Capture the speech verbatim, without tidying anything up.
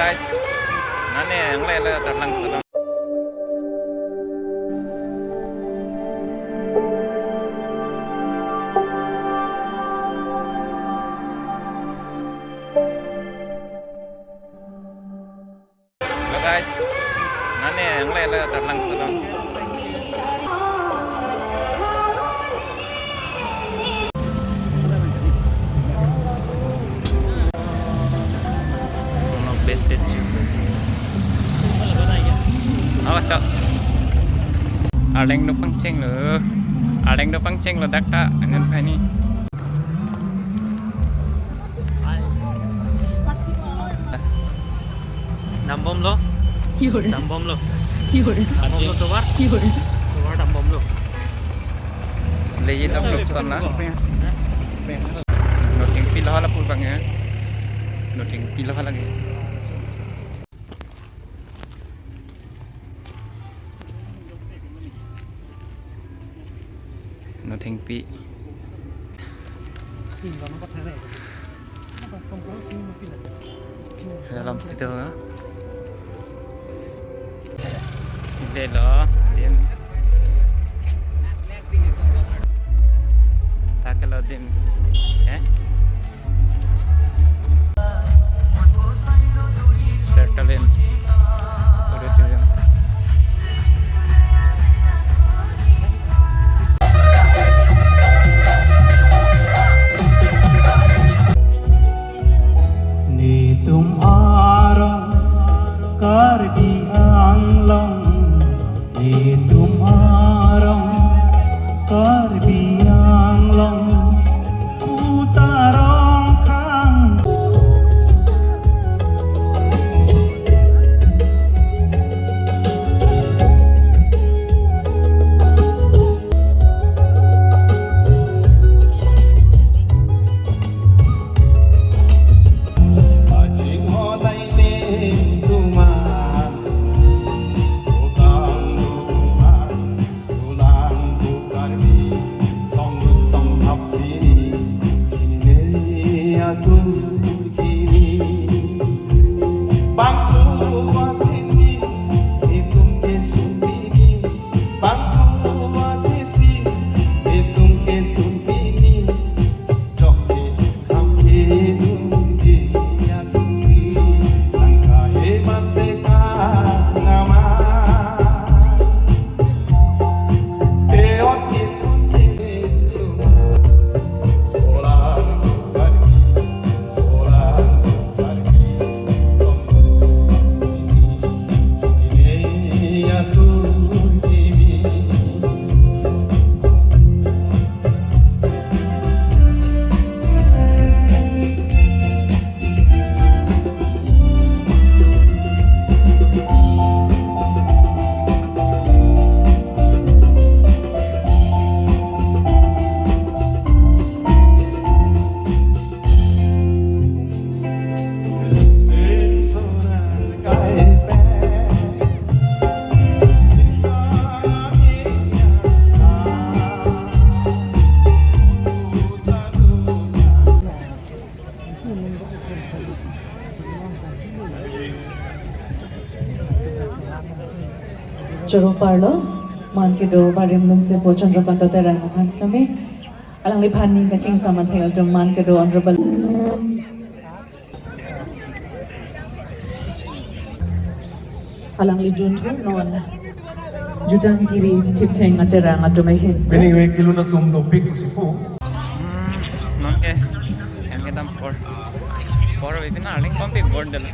Guys, nane angle le tarlang salam. Hello guys, nane angle le tarlang salam. Best statue. Awa chak. Arleng do pangcheng lo. Arleng do pangcheng lo dak ta. Angan pani. Dambomlo. Yur. Dambomlo. Yur. Dambomlo tovar. Yur. Tovar dambomlo. Leji dam luksan na. Nothengpi lo hala pur bang ya. Nothengpi lo hala ge. Nothengpi. Dalam situ, ha? Lelo, dim. Takelo dim. Eh? Sertalin Auditorium. Netum arong Karbi Anglong, netum arong Karbi Anglong, utarong khang. Bangso atesi, netum kesun pini. Bangso atesi, netum kesun pini. Jokche kham kedun ke ya sungsi, angka he mate ka nama. Te ot ketun ke se tu. Solar bagi, solar bagi. Ini ya tu ini. Choro parlo, man kedo barim lungsepo Chandrakanta Terang aphan sitame. Alangliphan ning kachingsam athengno atum man kedo Honorable. Alangli dunthu non jutang kiri thiptheng aterang atum ahin. Pini we kilun atum dopik pusi pu. Hmm, non ke, yang kedam por. Por we pina aling pampi bor dela.